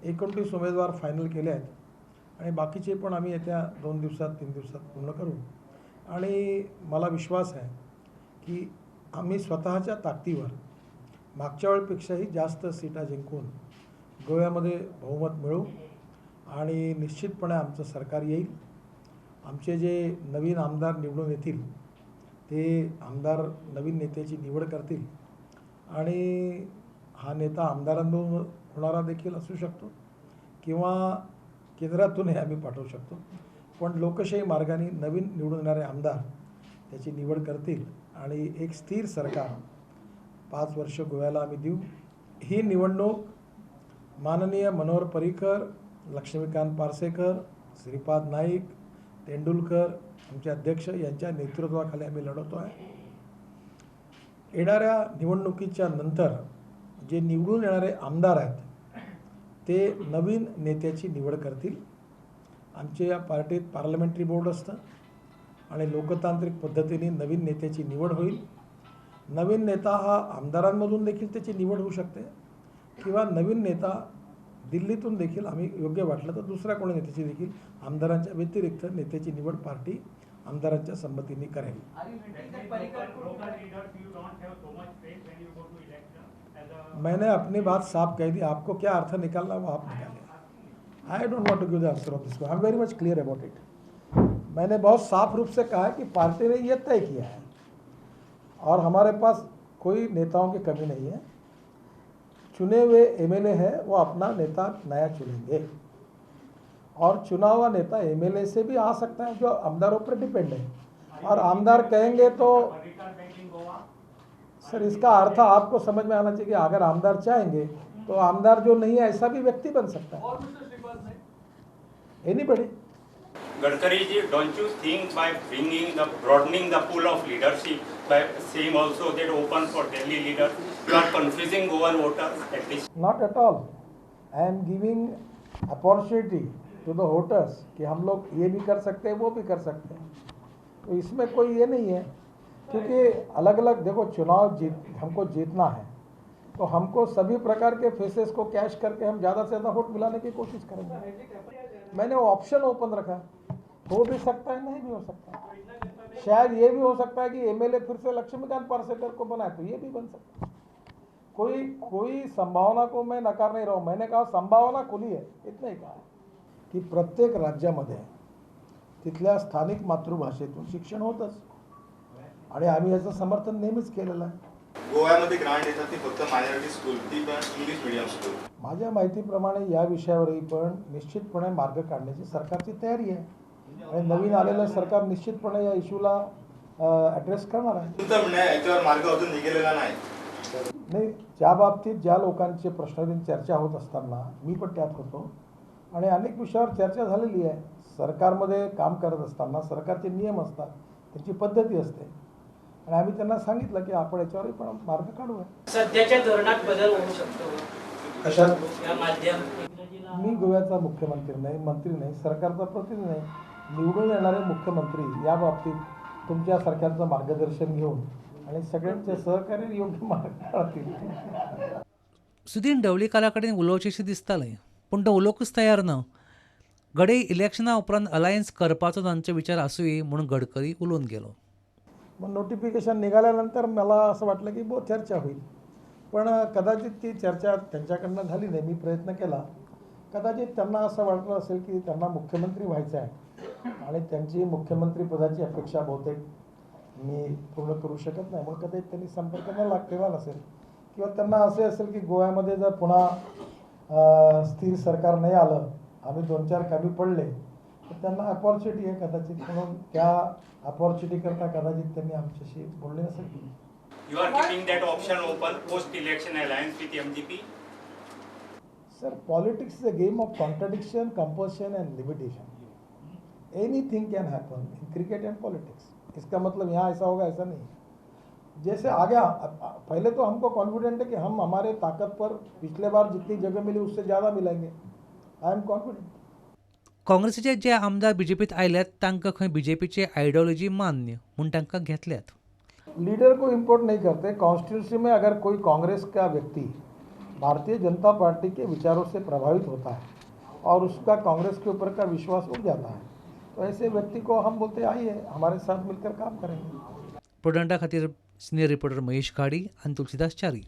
29 उमेदवार फायनल केले आहेत आणि बाकीचे पण आम्ही येत्या 2 दिवसात, 3 दिवसात पूर्ण करू. आणि मला विश्वास आहे की आम्ही स्वतःच्या ताकदीवर मागच्या वेळेपेक्षाही जास्त सीटा जिंकून गोव्यामध्ये बहुमत मिळवू आणि निश्चितपणे आमचं सरकार येईल. आमचे जे नवीन आमदार निवडून येतील, ते आमदार नवीन नेत्याची निवड करतील आणि हा नेता आमदारांमधून होणारा देखील असू शकतो किंवा केंद्रातूनही आम्ही पाठवू शकतो. पण लोकशाही मार्गाने नवीन निवडून येणारे आमदार त्याची निवड करतील आणि एक स्थिर सरकार 5 वर्ष गोव्याला आम्ही देऊ. ही निवडणूक माननीय मनोहर पर्रीकर, लक्ष्मीकांत पार्सेकर, श्रीपाद नाईक, तेंडुलकर, आमचे अध्यक्ष यांच्या नेतृत्वाखाली आम्ही लढवतो आहे. येणाऱ्या निवडणुकीच्या नंतर जे निवडून येणारे आमदार आहेत, ते नवीन नेत्याची निवड करतील. आमच्या या पार्टीत पार्लमेंटरी बोर्ड असतं आणि लोकतांत्रिक पद्धतीने नवीन नेत्याची निवड होईल. नवीन नेता हा आमदारांमधून देखील त्याची निवड होऊ शकते किंवा नवीन नेता दिल्लीतून देखील आम्ही योग्य वाटलं तर दुसऱ्या कोणी नेत्याची देखील, आमदारांच्या व्यतिरिक्त नेत्याची निवड पार्टी आमदारांच्या संमतीने करेल. Local leaders, you don't have so much faith when you go to election as a मैंने अपनी बात साफ कह दी. आपको क्या अर्थ निकालना, वो आप निकालें. I don't want to give the answer of this. I am very much clear about it. मैंने बहुत साफ रूप से कहा है कि पार्टी ने ये तय किया है और हमारे पास कोई नेताओं की कमी नहीं है. चुने हुए एमएलए है, वो अपना नेता नया चुनेंगे और चुना हुआ नेता एमएलए से भी आ सकता है, जो आमदारों पर डिपेंड है और आमदार कहेंगे तो Parrikar back in Goa? Sir, इसका अर्थ आपको समझ में आना चाहिए कि अगर आमदार चाहेंगे तो आमदार जो नहीं है, ऐसा भी व्यक्ति बन सकता है. Anybody. Gadkari ji, don't you think by bringing the broadening the pool of leadership, by saying also that open for Delhi leaders, you are confusing Goan voters at this? Not at all. I am giving opportunity to the voters कि हम लोग ये भी कर सकते हैं, वो भी कर सकते हैं. तो इसमें कोई ये नहीं है, क्योंकि अलग अलग, देखो, चुनाव जीत हमको जीतना है तो हमको सभी प्रकार के फेसेस को कैश करके हम ज़्यादा से ज़्यादा वोट मिलाने की कोशिश करेंगे. मैंने वो ऑप्शन ओपन रखा है. हो भी सकता है, नहीं भी हो सकता है. शायद ये भी हो सकता है कि एमएलए फिर से लक्ष्मीकांत पार्सेकर को बनाए, तो ये भी बन सकता है. कोई कोई संभावना को मैं नकार नहीं रहा हूँ. मैंने कहा, संभावना खुली है, इतना ही कहा की प्रत्येक राज्यामध्ये तिथल्या स्थानिक मातृभाषेतून शिक्षण होतंच आणि आम्ही याचं समर्थन नेहमीच केलेलं आहे. गोव्यामध्ये ग्रांट येतात ती फक्त मायनॉरिटी स्कूल, ती पण इंग्लिश मिडियम स्कूल. माझ्या माहितीप्रमाणे या विषयावरही पण निश्चितपणे मार्ग काढण्याची सरकारची तयारी आहे आणि नवीन आलेलं सरकार निश्चितपणे या इश्यूला ॲड्रेस करणार आहे. तुमचं म्हणणं आहे, याच्यावर मार्ग अजून निघालेला नाही. नाही, ज्या बाबतीत ज्या लोकांचे प्रश्न चर्चा होत असताना मी पण त्यात होतो आणि अनेक विषयावर चर्चा झालेली आहे. सरकारमध्ये काम करत असताना सरकारचे नियम असतात, त्यांची पद्धती असते आणि आम्ही त्यांना सांगितलं की आपण याच्यावरही पण मार्ग काढूया. सध्याच्या धोरणात बदल होऊ शकतो का? कशात? या माध्यम मी गोव्याचा मुख्यमंत्री नाही, मंत्री नाही, सरकारचा प्रतिनिधी नाही. निवडून येणारे मुख्यमंत्री या बाबतीत तुमच्यासारख्यांचं मार्गदर्शन घेऊन आणि सगळ्यांचे सहकार्य योग्य मार्ग काढतील. सुदीन ढवळीकारा कडेन उलोवचेंशें दिसतालें, पूण तो उलोवंकच तयार ना. घडये इलेक्शना उपरांत अलायन्स करपाचो तांचो विचार आसुये म्हणून गडकरी उलोवन गेलो. मग नोटिफिकेशन निघाल्यानंतर मला असं वाटलं की बहुत चर्चा होईल, पण कदाचित ती चर्चा त्यांच्याकडनं झाली नाही. मी प्रयत्न केला. कदाचित त्यांना असं वाटलं असेल की त्यांना मुख्यमंत्री व्हायचं आहे आणि त्यांची मुख्यमंत्री पदाची अपेक्षा बहुतेक मी पूर्ण करू शकत नाही, म्हणून कदाचित त्यांनी संपर्क न लाग केला नसेल किंवा त्यांना असे असेल की गोव्यामध्ये जर पुन्हा स्थिर सरकार नाही आलं, आम्ही दोन चार कमी पडले तर त्यांना अपॉर्च्युनिटी आहे कदाचित, म्हणून त्या अपॉर्च्युनिटीकरता कदाचित त्यांनी आमच्याशी बोलले नसेल. You are keeping that option open, post-election alliance with MGP? Sir, politics is a game of contradiction, compulsion and limitation. Anything can happen in cricket and politics. इसका मतलब यहाँ ऐसा होगा, ऐसा नहीं. जैसे आ गया, पहले तो हमको कॉन्फिडेंट है कि हम हमारे ताकत पर पिछले बार जितनी जगह मिली, उससे ज़्यादा मिलेंगे. I am confident. काँग्रेसीचे जे आमदार बीजेपीत आयल्यात, तांकां खंय बीजेपीची आयडियोलॉजी मान्य म्हूण तांकां घेतल्यात. लीडर को इम्पोर्ट नहीं करते. कॉन्स्टिट्यूंसी में अगर कोई कांग्रेस का व्यक्ति भारतीय जनता पार्टी के विचारों से प्रभावित होता है और उसका कांग्रेस के ऊपर का विश्वास उठ जाता है, तो ऐसे व्यक्ति को हम बोलते आइए हमारे साथ मिलकर काम करेंगे। प्रुडंटा खातीर सिनियर रिपोर्टर महेश घाडी आनी तुलसीदास च्यारी।